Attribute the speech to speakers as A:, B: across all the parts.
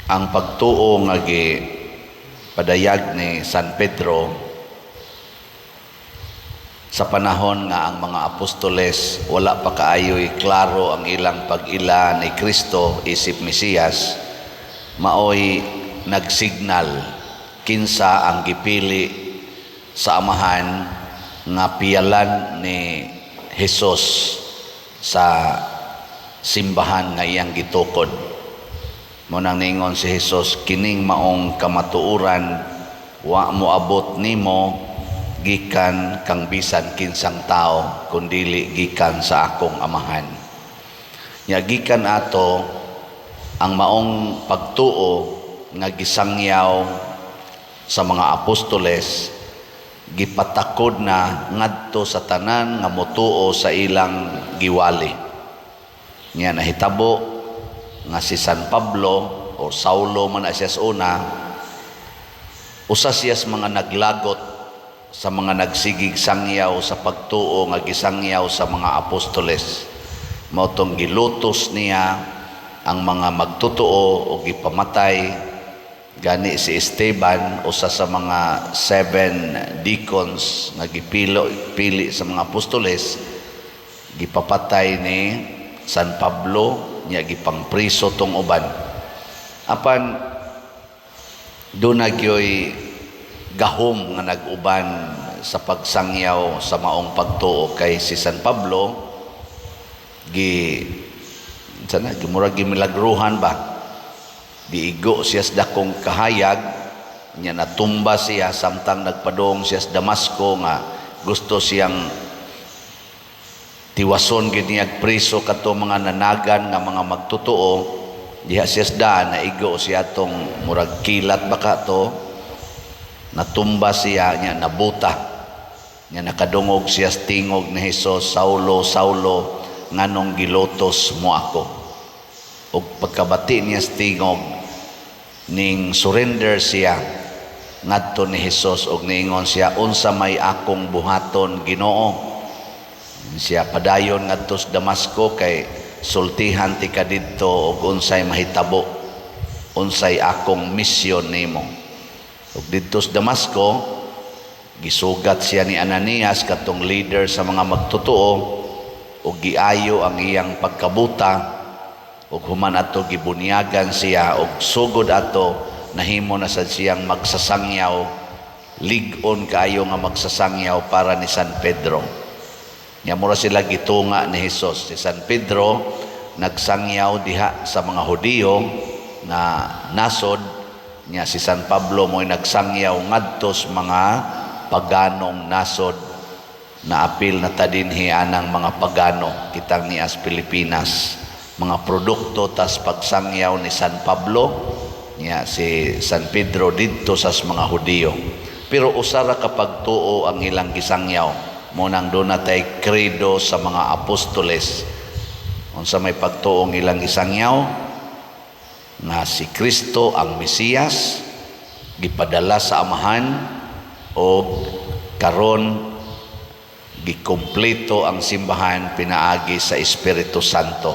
A: Ang pagtuo nga gi padayag ni San Pedro sa panahon nga ang mga apostoles wala pa kaayo'y klaro ang ilang pag-ila ni Kristo isip Mesiyas, maoy nagsignal kinsa ang gipili sa Amahan nga piyalan ni Hesus sa simbahan nga iyang gitukod. Mao nang ningon si Hesus, "Kining maong kamatuoran wa moabot nimo gikan kang bisan kinsang tao kundili gikan sa akong Amahan." Nya gikan ato, ang maong pagtuo nga gisangyaw sa mga apostoles gipatakod na ngadto sa tanan nga motuo sa ilang giwali. Nya nahitabo nga si San Pablo o Saulo man na siya sa una, usa siya sa mga naglagot sa mga nagsigig sangyaw sa pagtuo nga gisangyaw sa mga apostoles. Mao tong gilutos niya ang mga magtotoo o gipamatay. Gani si Esteban, usa sa mga seven deacons nga gipilo pili sa mga apostoles, gipapatay ni San Pablo, nya gipangpriso tong uban. Apan duna gyoy gahom nga nag-uban sa pagsangyaw sa maong pagtuo, kay si San Pablo gi sana gimurag gimilagruhan ba, giigo siya sa dakong kahayag nya natumba siya samtang nagpadong siya sa Damasco nga gusto siyang tiwason gid niyag priso kadto mga nanagan nga mga magtotoo. Diha siya sa daan, naigo siya atong murag kilat baka to, natumba siya nya nabuta nya nakadungog siya sa tingog ni Hesus, "Saulo, Saulo, nganong gilutos mo ako?" Ug pagkabati niya sa tingog, ning surrender siya ngadto ni Hesus ug niingon siya, "Unsa may akong buhaton, Ginoo?" Siya, "Padayon ngadto sa Damasco kay sultihan ti ka didto og unsay mahitabo, unsay akong misyon nimo." Ug didto sa Damasco gisugat siya ni Ananias, katong leader sa mga magtotoo, ug giayo ang iyang pagkabuta, ug human ato gibunyagan siya, ug sugod ato nahimo na sad siyang magsasangyaw, lig-on kaayo nga magsasangyaw para ni San Pedro. Nya mura sila gitunga ni Hesus. Si San Pedro nagsangyaw diha sa mga Hudiyo na nasod, nya si San Pablo mo'y nagsangyaw ngadto sa mga paganong nasod na apil na ta dinhi anang mga pagano kitang nias Pilipinas. Mga produkto tas pagsangyaw ni San Pablo, nya si San Pedro didto sa mga Hudiyo. Pero usa ra ka pagtuo ang ilang gisangyaw. Mao nang duna tay credo sa mga apostoles. Unsa may pagtuong ilang gisangyaw? Nga si Kristo ang Mesiyas gipadala sa Amahan og karon gikumpleto ang simbahan pinaagi sa Espiritu Santo.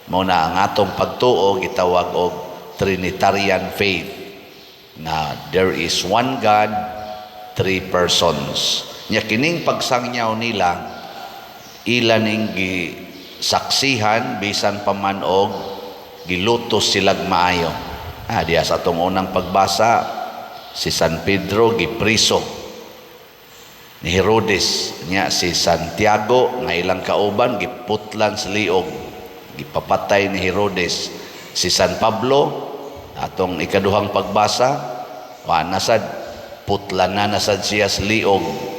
A: Mao na ang atong pagtuo gitawag og Trinitarian faith, na there is one God, three persons. Nya kining pagsangyaw nila, ila ning gisaksihan bisan pa man og gilutos silag maayo. Diya sa atong unang pagbasa, si San Pedro gipriso ni Herodes, nya si Santiago nga ilang kauban giputlan sa liog, gipapatay ni Herodes. Si San Pablo, atong ikaduhang pagbasa, wa nasad putlan na nasad siya sa liog.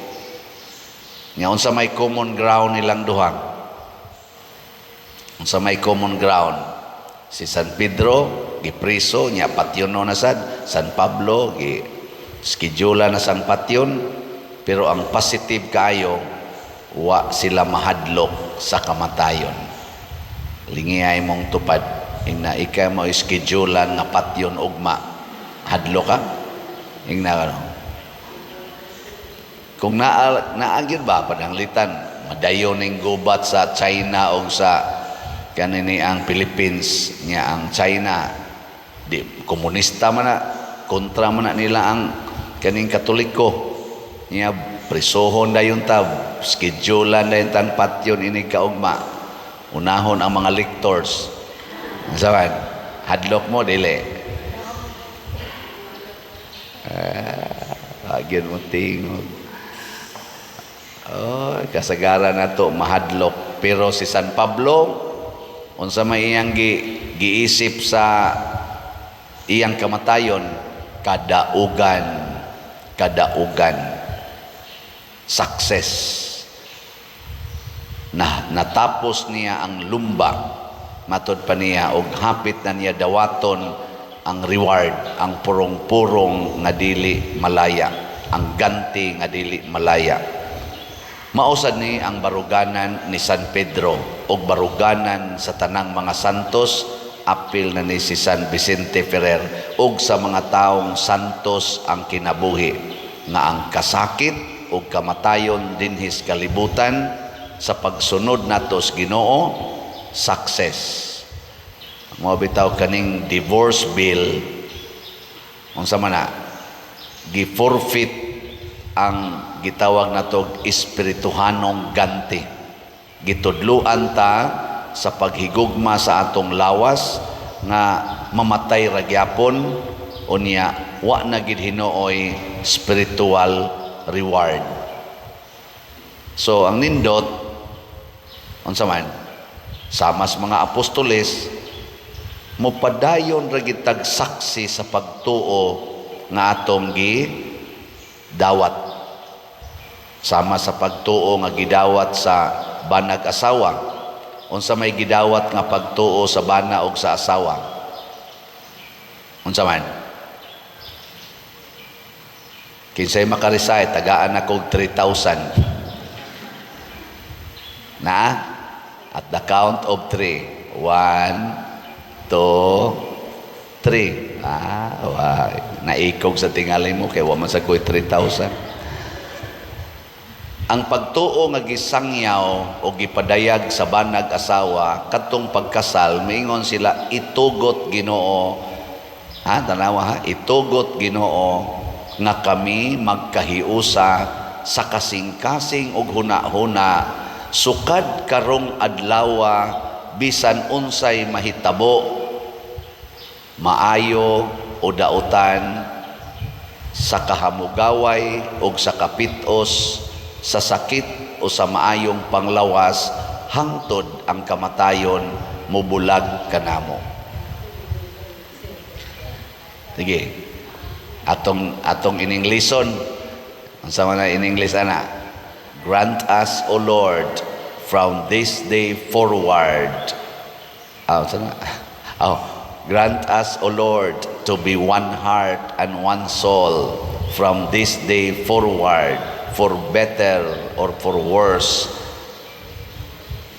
A: Nya unsa may common ground nilang duha? Unsa may common ground? Si San Pedro gipriso nya patyon no nasad, San Pablo gi schedule na sang patyon, pero ang positive kaayo, wa sila mahadlok sa kamatayon. Lingiyay mong tupad, ingna ikaw mo schedulean nga patyon ugma, hadlok ka? Ingna ano? Kung naa naa gyud ba pananglitan madayon ning gubat sa China o sa kanini ang Philippines, nya ang China Di komunista man na, kontra man na nila ang kaning Katoliko. Niya prisohon dayon ta, schedulean dayon tang patyon ini kaugma. Unahon ang mga lictors. Saban, hadlok mo dili? Ah, agyan mo tingog. Oh, kasagaran na to mahadlok. Pero si San Pablo, unsa may iyang giisip sa iyang kamatayon? Kadaugan, kadaugan. Success. Na natapos niya ang lumba. Matod pa niya og hapit na niya dawaton ang reward, ang purong-purong nga dili malaya, ang ganti nga dili malaya. Mao sad ni ang baruganan ni San Pedro ug baruganan sa tanang mga santos, apil na ni si San Vicente Ferrer ug sa mga taong santos ang kinabuhi, nga ang kasakit ug kamatayon dinhis kalibutan sa pagsunod nato sa Ginoo, success. Mao bitaw kaning divorce bill, unsa man na, gi-forfeit ang gitawag natog espirituhanong ganti. Gitudluan ta sa paghigugma sa atong lawas nga mamatay ra gyapon, unya wa na gid hinuoy spiritual reward. So ang nindot, unsa man, sama sa mga apostoles, mopadayon ra gid tag saksi sa pagtuo nga atong gi dawat, sama sa pagtuo nga gidawat sa banag asawa. Unsa may gidawat nga pagtuo sa bana og sa asawa? Unsa man? Kinsay makarecite, tagaan ako og 3,000 na at the count of three. One, two, three. Ah, why. Naikog sa tingali mo kay wa man sa ko'y 3,000. Ang pagtuo nga gisangyaw o gipadayag sa banag asawa kadtong pagkasal, miingon sila, "Itugot Ginoo," ha, tanawa ha, "Itugot Ginoo nga kami magkahiusa sa kasing-kasing ug huna-huna sukad karong adlawa, bisan unsay mahitabo, maayo o dautan, sa kahamugaway ug sa kapitos, sa sakit o sa maayong panglawas, hangtod ang kamatayon mubulag kanamo." Sige. Atong in Englishon. Unsa man na in English ana? "Grant us, O Lord, from this day forward." Ah, unsa na? Oh, "Grant us, O Lord, to be one heart and one soul from this day forward, for better or for worse,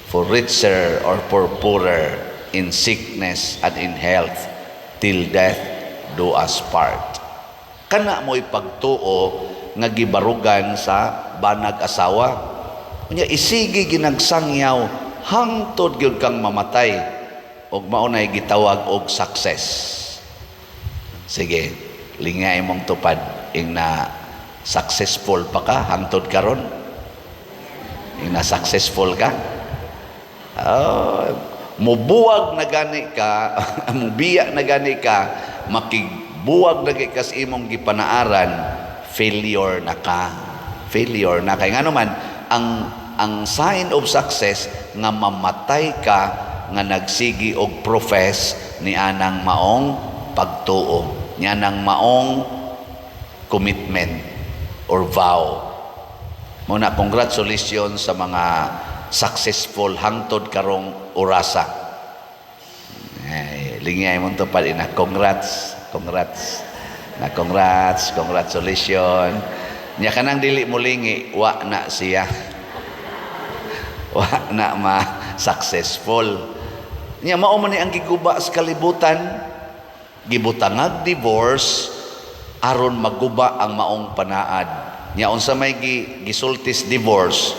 A: for richer or for poorer, in sickness and in health, till death do us part." Kana mo'y pagtuo nga gibarugan sa banag asawa. Unya isigi ginagsangyaw hangtod gyud kang mamatay ug mao nay gitawag og success. Sige, lingay imong tupad ing na successful pa ka hangtod karon. Ing na successful ka. Oh, mubuwag na gani ka, mubiya na gani ka, makigbuwag na gani ka sa imong gipanaaran, failure na ka. Failure na kay ngano man ang sign of success nga mamatay ka nga nagsigi og profess ni anang maong pagtuo, ni anang maong commitment or vow. Muna, congratulations sa mga successful hangtod karong orasa. Ay, lingay mo to pa na congrats, congrats. Na congrats, congratulations. Nya kanang dili mo lingi, wa na siya. Wa na ma successful. Nya mao man ni ang giguba sa kalibutan, gibutangag divorce aron maguba ang maong panaad. Nya unsa may gisultis divorce,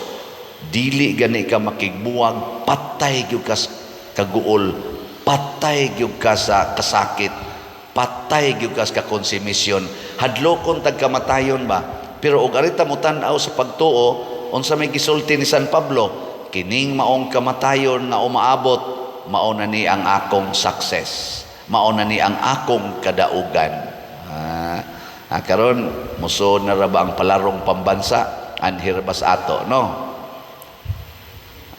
A: dili gani ka makigbuwag, patay gyud ka sa kaguol, patay gyud ka sa kasakit. Patay gyud kas ka konsumisyon. Hadlokon tag kamatayon ba? Pero og arita mo tan-aw sa pagtuo, unsa may gisulti ni San Pablo? Kining maong kamatayon nga umaabot, mao na ni ang akong success. Mao na ni ang akong kadaugan. Karon musuod na ra ba ang palarong pambansa anhir ba sa ato, no?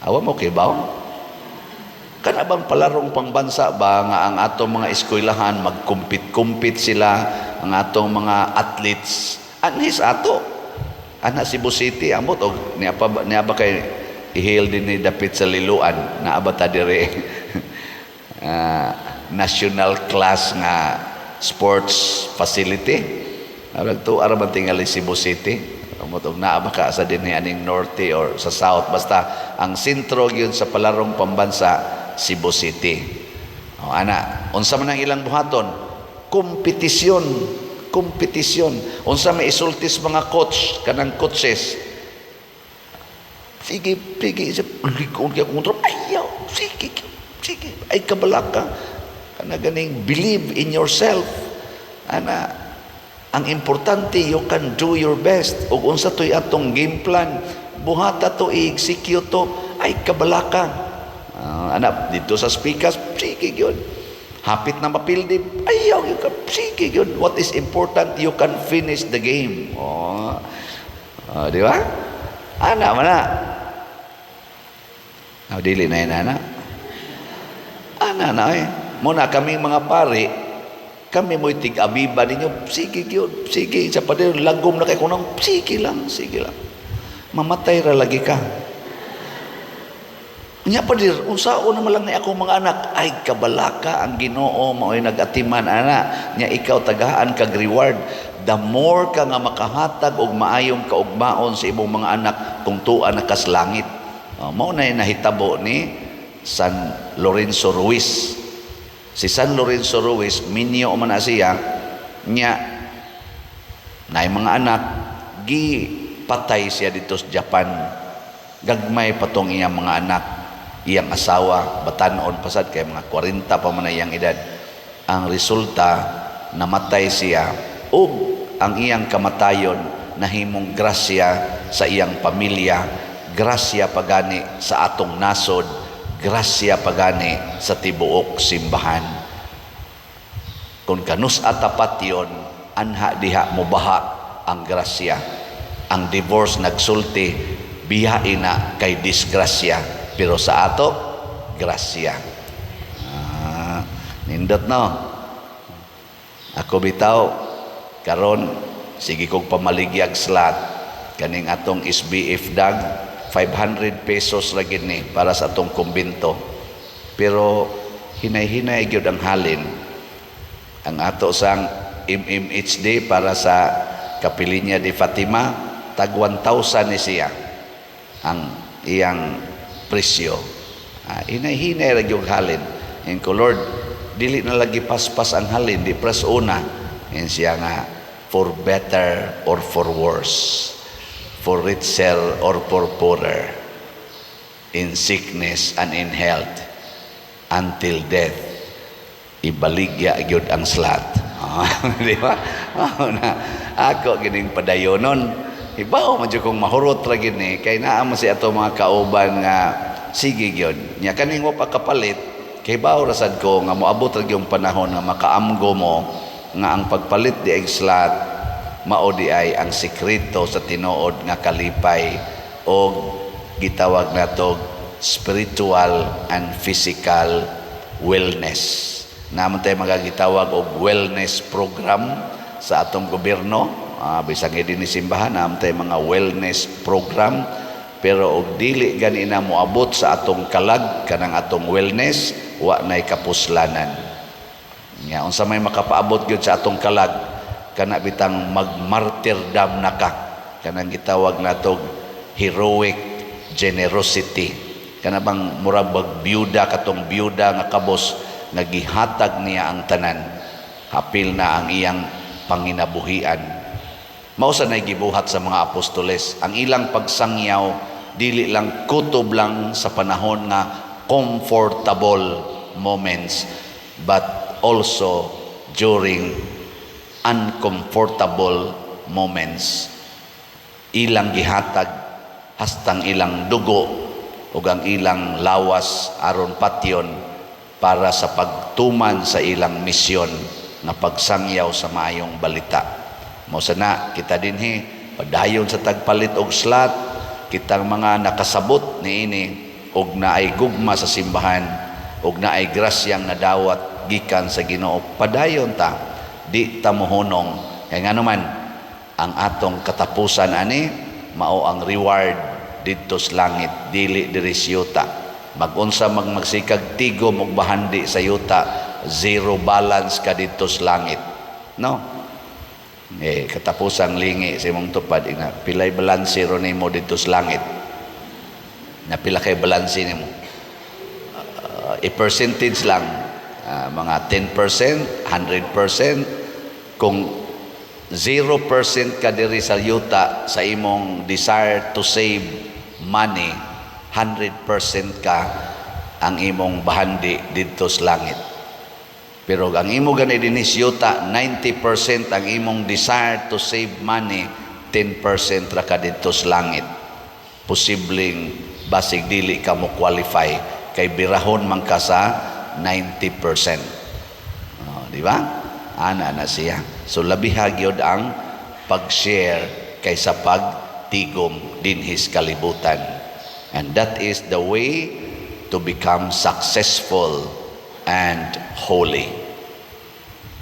A: Awa mo kay baw? Kana bang palarong pangbansa ba nga ang atong mga eskwelahan magkumpit-kumpit sila, ang atong mga athletes anhis ato ana Cebu City, ambot og niya pa niya ba kay ihil din ni dapit sa Liloan, naa ba ta dire national class nga sports facility? Arag to ara man tingali Cebu City. Ambot og naa ba ka sa dinhi aning norte or sa south, basta ang sentro gyud sa palarong pambansa, Cebu City. O ana, unsa man ang ilang buhaton? Kompetisyon, kompetisyon. Unsa may isultis mga coach, kanang coaches? Sige, sige, likon kay kontra. Ayaw, sige, sige, ay kabalaka. Kana ganing believe in yourself. Ana, ang importante, you can do your best. Ug unsa to'y atong game plan? Buhata to, i-execute to, ay kabalaka. Ana, dito sa speakers, sige yun. Hapit na mapildi, ayaw, you can, sige yun. What is important, you can finish the game. Oh. Oh, di ba? Ana, mana. Ah, dili na yun, ana. Ana na eh. Muna kami mga pare, kami mo'y tig-abiba ninyo, sige yun, sige. Sa pader, lagom na kay kunang, sige lang, sige lang. Mamatay ra lagi ka. Nya pader, unsaon naman lang ni akong mga anak, ay kabalaka, ang Ginoo mao'y nag-atiman ana. Nya ikaw tagaan kag reward. The more ka nga makahatag og maayong kaugmaon sa imong mga anak, kung tua na kas langit. Oh, mao na nahitabo ni San Lorenzo Ruiz. Si San Lorenzo Ruiz, minyo man na siya, nya naay mga anak, gipatay siya dito sa Japan. Gagmay patong iyang mga anak, iyang asawa, batanon pasad kay mga 40 pa man na iyang edad. Ang resulta, namatay siya ug ang iyang kamatayon nahimong grasya sa iyang pamilya, grasya pagani sa atong nasod, grasya pagani sa tibuok simbahan. Kung kanus atapat yon, anha diha mobaha ang grasya. Ang divorce nagsulti, biyain na kay disgrasya, pero sa ato grasya. Nindot, no? Ako bitaw karon sige kog pamaligyag slot kaning atong SBF dag, 500 pesos lagi ni para sa atong kumbento, pero hinay-hinay gyud ang halin. Ang ato sang MMHD para sa Kapilinya de Fatima, tag 1,000 ni siya ang iyang presyo. Hinay-hinay ra gyud halin. In ko, "Lord, dili na lagi paspas ang halin, di pras una." In siya nga, "For better or for worse, for richer or for poorer, in sickness and in health, until death." Ibaligya gyud ang slot. Di ba? Oh, na, ako gining padayonon. Hibaw man jud kong mahurot ra gid ni kay naa man si ato mga kauban nga sige gyud. Nya kaning wa pa kapalit, kay hibaw ra sad ko nga moabot ra gyud panahon nga makaamgo mo nga ang pagpalit di ay slot mao di ay ang sekreto sa tinuod nga kalipay o gitawag nato spiritual and physical wellness. Naman tayo magagitawag og wellness program sa atong gobyerno, bisan din ni simbahan naman tayo mga wellness program, pero og dili gani na moabot sa atong kalag kanang atong wellness, wa nay kapuslanan. Nya unsa may makapaabot gyud sa atong kalag? Kana bitang magmartyrdom na ka, kanang gitawag natog heroic generosity, kana bang murag bag byuda, katong byuda nga kabos nga gihatag niya ang tanan, hapil na ang iyang panginabuhian. Mao sa nay gibuhat sa mga apostoles. Ang ilang pagsangyaw dili lang kutob lang sa panahon nga comfortable moments, but also during uncomfortable moments. Ilang gihatag hastang ilang dugo ug ang ilang lawas aron patyon para sa pagtuman sa ilang misyon nga pagsangyaw sa maayong balita. Mao sana kita dinhi, padayon sa tagpalit og slot. Kitang mga nakasabot niini og naay gugma sa simbahan og naay grasyang nadawat gikan sa Ginoo, padayon ta, di ta mohunong, kay ngano man ang atong katapusan ani mao ang reward didto sa langit, dili diri sa yuta. Magunsa magsikag tigom og bahandi sa yuta, zero balance ka didto sa langit, no? Eh, katapusang lingi sa imong tupad, ina pilay balanse ro nimo didto sa langit? Na pila kay balanse nimo? I-percentage lang, mga 10%, 100%. Kung 0% ka diri sa yuta sa imong desire to save money, 100% ka ang imong bahandi didto sa langit. Pero ang imo gani dinhi sa yuta, 90% ang imong desire to save money, 10% ra ka didto sa langit. Posibleng basig dili ka mo qualify kay birahon man ka sa 90%. Oh, di ba? Ana na siya. So labiha gyud ang pag-share kaysa pagtigom dinhi sa kalibutan. And that is the way to become successful and holy.